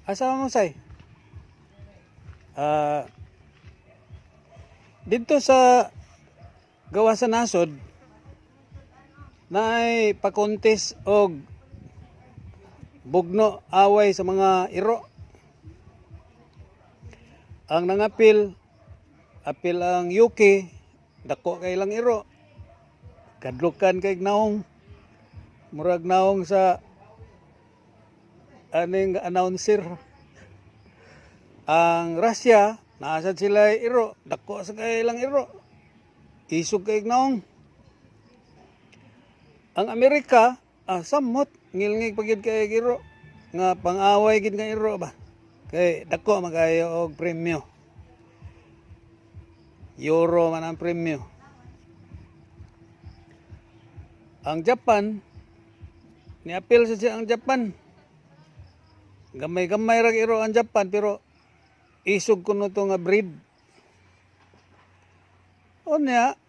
Asa mo, say? Ah, dito sa gawa sa nasod naay pa-contest og bugno, away sa mga iro. Ang nangapil, apil ang UK, dako kay lang iro. Kadlukan kay naong, murag naong sa aning announcer. Ang Russia, naa sad sila iro, dako sa kay lang iro. Isog kay naong. Ang Amerika, samot, ngilngig pa gyud kay iro nga pang-away gid nga iro ba. Kay dako man kayo og premyo. Euro man ang premyo. Ang Japan, niapil sa siya ang Japan. Gamay-gamay ra iro ang Japan, pero isog kuno to nga breed. Unya,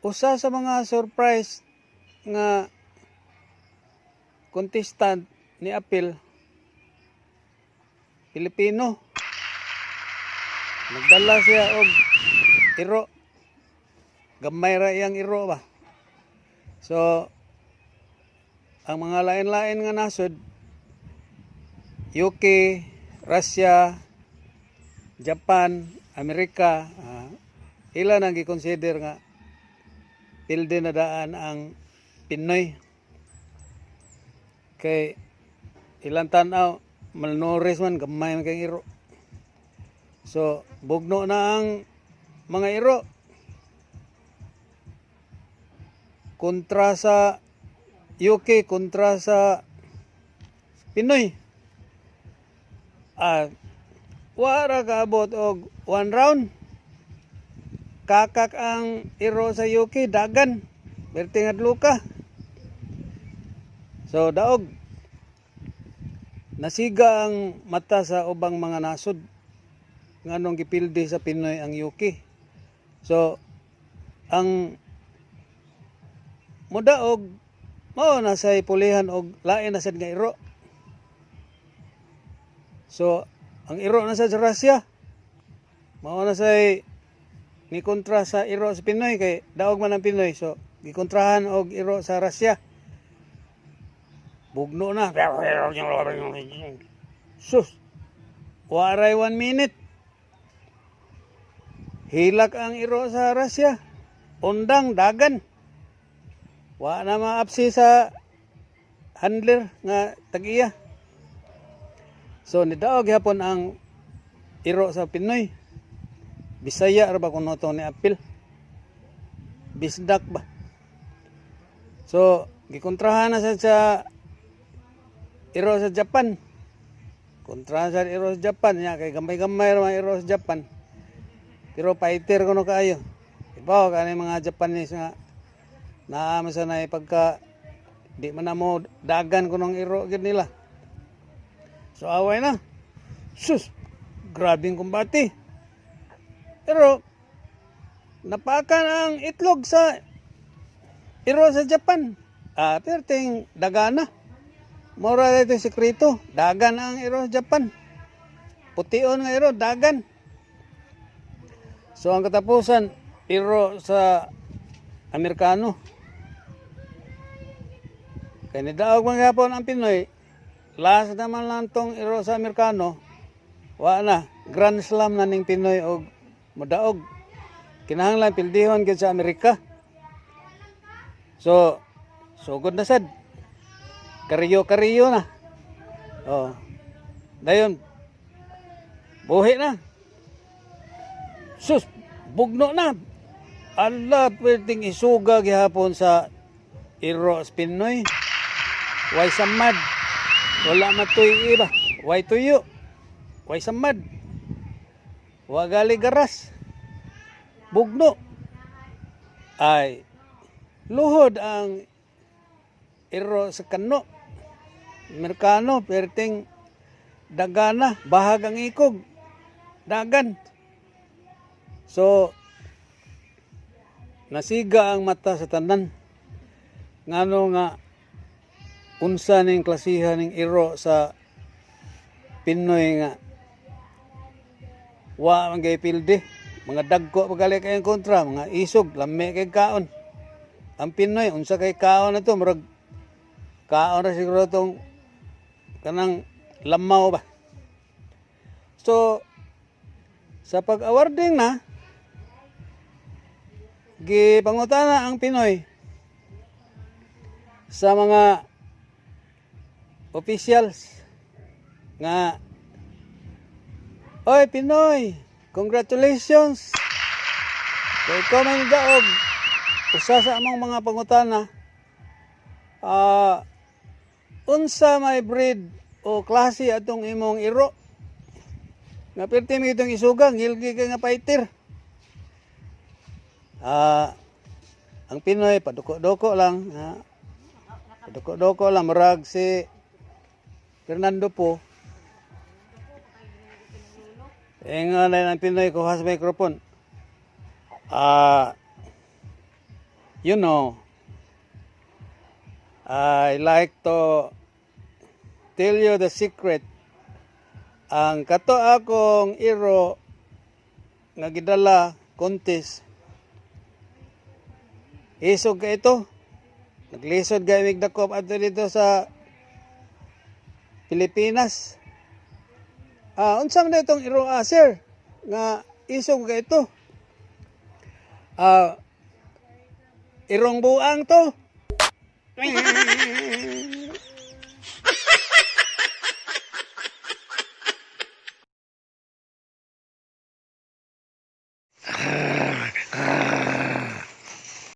usa sa mga surprise nga contestant ni apil, Pilipino. Nagdala siya og iro. Gamay ra iyang iro ba. So ang mga lain-lain nga nasod, UK, Russia, Japan, Amerika, ila nang gi-consider nga pilde na daan ang Pinoy. Kay ilang tan-aw, malnourished man, gamay man kay iro. So, bugno na ang mga iro kontra sa UK, kontra sa Pinoy. Wara kaabot og one round. Kakak ang iro sa UK, dagan. Berti nga luka. So daog. Nasiga ang mata sa ubang mga nasod nganong gipildi sa Pinoy ang UK. So ang mudaog mao na say pulihan og lain na sad nga iro. So ang iro na sad sa Russia mao na say ni kontra sa iro sa Pinoy kay daog man ang Pinoy. So gikontrahan og iro sa Russia. Bugno na. Sus. Waray one minute. Hilak ang iro sa Russia. Undang, dagan. Wa na maapsi sa handler nga tag-iya. So nidaog gyapon ang iro sa Pinoy. Bisaya ra ba kuno to ni apil? Bisdak ba? So gikontrahan na sa iro sa Japan. Kontrahan sa iro sa Japan nya kay gamay-gamay ra man iro sa Japan. Pero fighter kuno kaayo. Ibaw kani mga Japanese nga naa man sa nay pagka di man na mo dagan kunong iro gyud nila. So away na. Sus, grabing kumbate. Pero napakan ang itlog sa iro sa Japan. Perting dagana. Mora ito yung sekreto. Dagan ang iro sa Japan. Pution nga iro, dagan. So ang katapusan, iro sa Amerikano. Kay nidaog man gyapon ang Pinoy, last naman lang tong iro sa Amerikano, wa na, Grand Slam na ning Pinoy og modaog. Kinahanglan pildihon gyud sa Amerika. So, sugod na sad. Kariyo-kariyo na. Oh. Dayon, buhi na. Sus, bugno na. Ala, pwedeng isuga gihapon sa iro sa Pinoy. Way samad. Wala matuy iba. Way tuyo. Way samad. Wagali garas. Bugno. Ay, luhod ang iro sa kano. Amerikano, perting dagana, bahag ang ikog. Dagan. So, nasiga ang mata sa tanan. Ngano nga Unsa ning klasiha ning iro sa Pinoy nga wa man gay pildi? Mga dagko pa gali kayong kontra, mga isog, lami kay kaon. Ang Pinoy, unsa kay kaon na to? Murag kaon ra siguro tong kanang lamaw ba. So sa pag-awarding na, gipangutana ang Pinoy sa mga officials nga, "Oy Pinoy, congratulations. Kay ikaw may daog." Usa sa among mga pangutana, unsa may breed o klase atong imong iro nga perti mi itong isuga, ngilgi ka nga fighter? Ang Pinoy, paduko-duko lang, ha? Paduko-duko lang, murag si Fernando Poe. Ingon na ang Pinoy, kuha sa microphone. "I like to tell you the secret. Ang kato akong iro nga gidala contest, isog ka ito. Naglisod kay mig dakop adto dito sa Pilipinas." "Unsa man itong iro, sir, nga isog ka ito?" "Irong buang to."